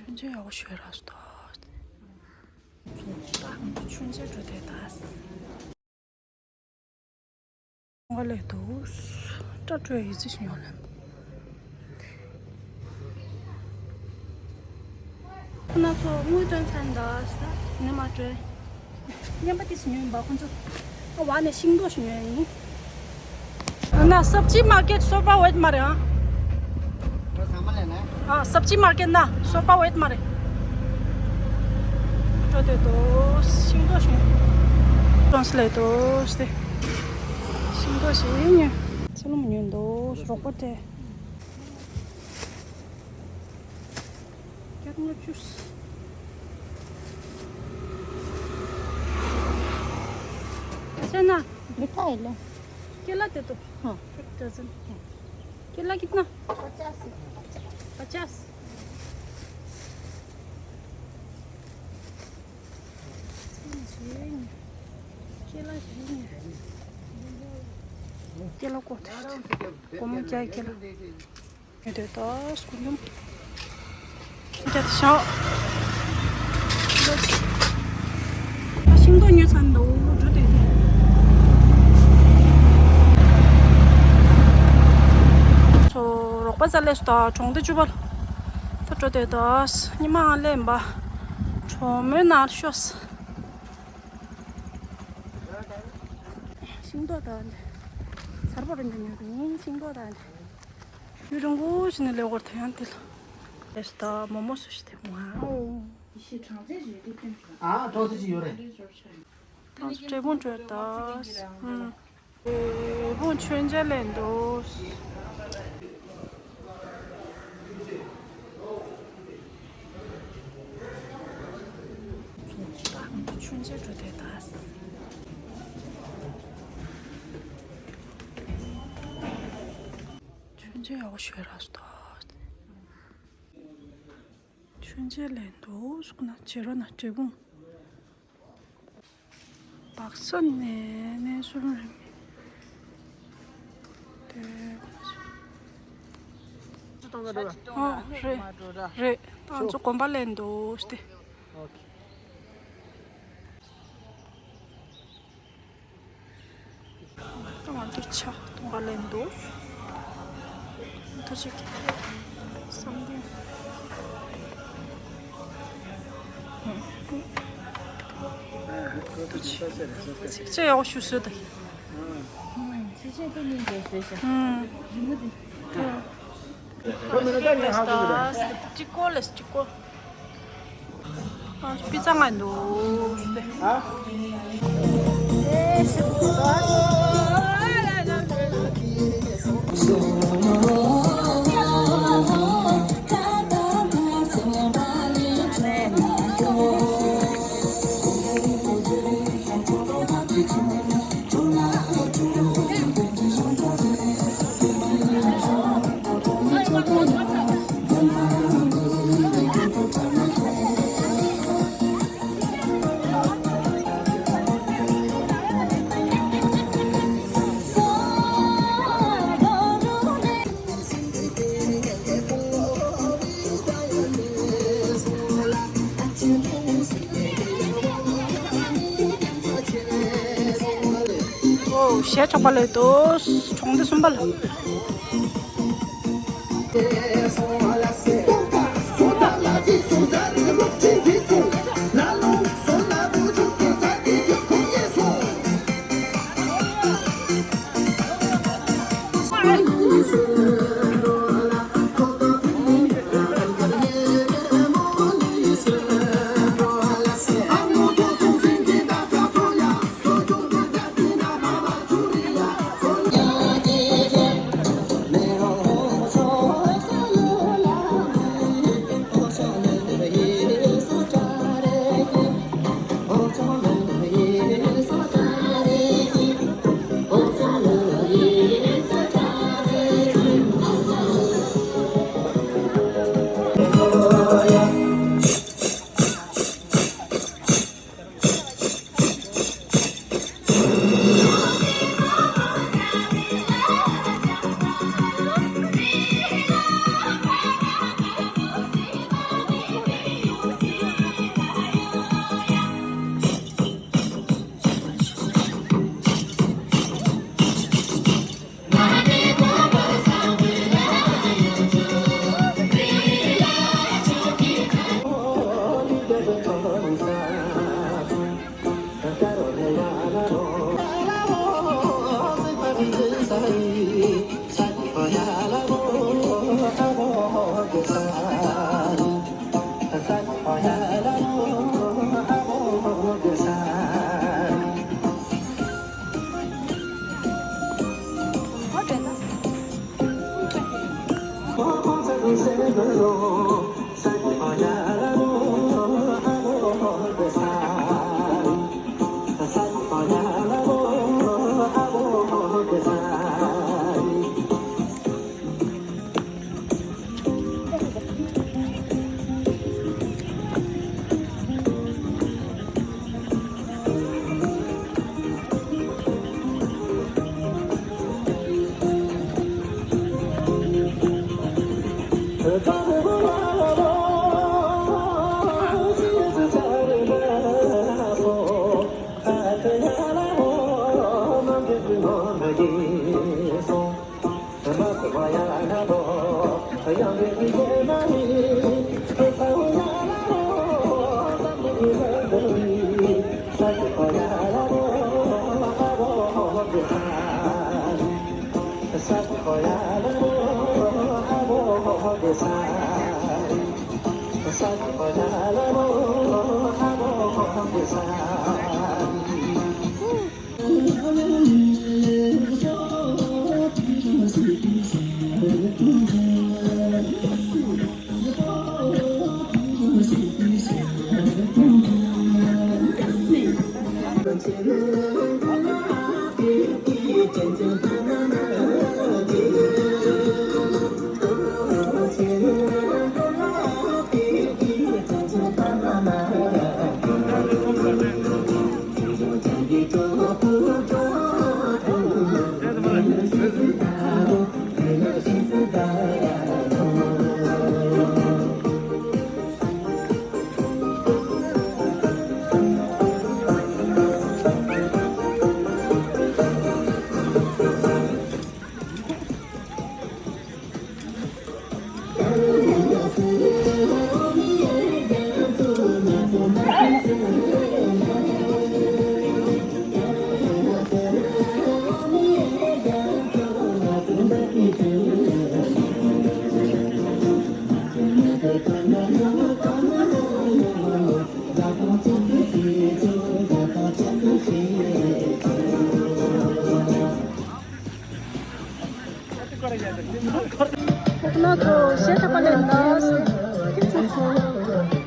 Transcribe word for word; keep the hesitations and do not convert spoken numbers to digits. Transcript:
མཆོད་མཇལ་ཡག་པོ་ཞིག་རག་སོང་། ད་ང་ཚོ་མཆོད་མཇལ་འགྲོ་བསྡད་ད། ང་ལས་འདུག་སྐྲ་བྲོ་ཡི་རྩིས་ཤིག་ཡོང་ལེ། ཁོ་ན་ཚོ་དངུལ་སྟོན་ཚར་འདུག་ནི་མ་བྲོས། རྔན་པ་ཏིས་ཉོས་ཡིན་པ་ཁོ་ཚོ། ཨ་བ་ནས་ཤིང་ཏོག་ཞིག་ཉོས་ཡིན། ཨ་ན་སབ་ཇི་མར་ཀེཊ་སོ་པ་ཝེཊ་མ་རེད་ཨ། ཨ་སབ་ཇི་མར་ཀེཊ་ན་སོ་པ་ཝེཊ་མ་རེད། སྤྲོ་དེ་དོ་ཤིང་ཏོག་ཞིག་ཀྲོན་སི་ལེ་ཏོ་སྟེ། ཤིང་ཏོག་ཞིག་ཉོས། ཚ་ལུམ་ཉོས་འདུག་རོགས་པ་སྤྲད། ཀྱག་ནོར་ཅུས། སེ་ན། मीठा है लो। केला दे दो। हाँ। एक दर्जन। केला कितना? पचास। पचास। केला केला को कोमो क्या है केला? ཡོད་དོ་སྐུ་འདུམ། རྒྱ་དེ་ཤོག་ཤིང་ཏོག་ཉོས་ཚར་འདུག་འགྲོ་དེ་དེ། ཚོ་རོགས་པ་ཙ་ལས་སུ་དང་གྲོང་སྡེ་བཅུ་པ་ལ་ད་འགྲོ་དེ་དོ་ཉི་མ་ཨ་ལེན་པ་གྲོང་མོའི་ནང་ཤོག་ཤིང་ཏོག་དང་ཚར་པོ་རེ་འདི་ཉོས་ཡིན་ཤིང་ཏོག་དང་། ཡུན་རིང་པོ་ཞིག་ནས་སླེབས་པར་ཐལ་ཡང་དེ་ལ། ལས་ད་མོ་མོ་སུ་ཞིག་དེ་ཝའོ། ཨ་ཏོག་ཙི་ཅིག་ཡོད་རེད། ད་འབྲས་སྤུངས་བྲོས་ད། ཨུམ། འབྲས་སྤུངས་མཆོད་མཇལ་ལེན་འདུག་མཆོད་མཇལ་འགྲོ་དེ་ད། མཆོད་མཇལ་ཡག་པོ་ཞིག་རག་སོང་། མཆོད་མཇལ་ལེན་འདུག་སོང་ན་བྱེད་རོགས་ན་འབྲས་སྤུངས། སྦག་ས་ནས་གནས་ཚུལ་རེད། དེ། ཨོ་རེད་རེད། ང་ཚོ་གོམ་པ་ལེན་འདུག་སྟེ། ད་ང་ཚོ་ཕྱག་གཏོང་ག་ལེན་འདུག་ཐུགས་རྗེ་ཆེ། བསམ་གཏན། ཐུགས་རྗེ་ཆེ། ཡག་པོ་ཞུ་སོས་ད། ཨུམ། ཁོ་མི་ནུ་ད་ངས་ཧ་གོ་གི་རེད། གཅིག་སྐོར་ལས་གཅིག་སྐོར། ང་ཚོ་པི་ཙ་མངགས་འདུག་སྟེ། ཨ། ཨོ་གཞས་ཚོགས་པ་ལས་དོ། གྲོང་སྡེ་གསུམ་པ་ལ། ཁོ་ན་ཚོ་ཞེ་ཐག་པ་ལས་འདའ་སེ་ཁྱེད་ཚོ་ཚོ།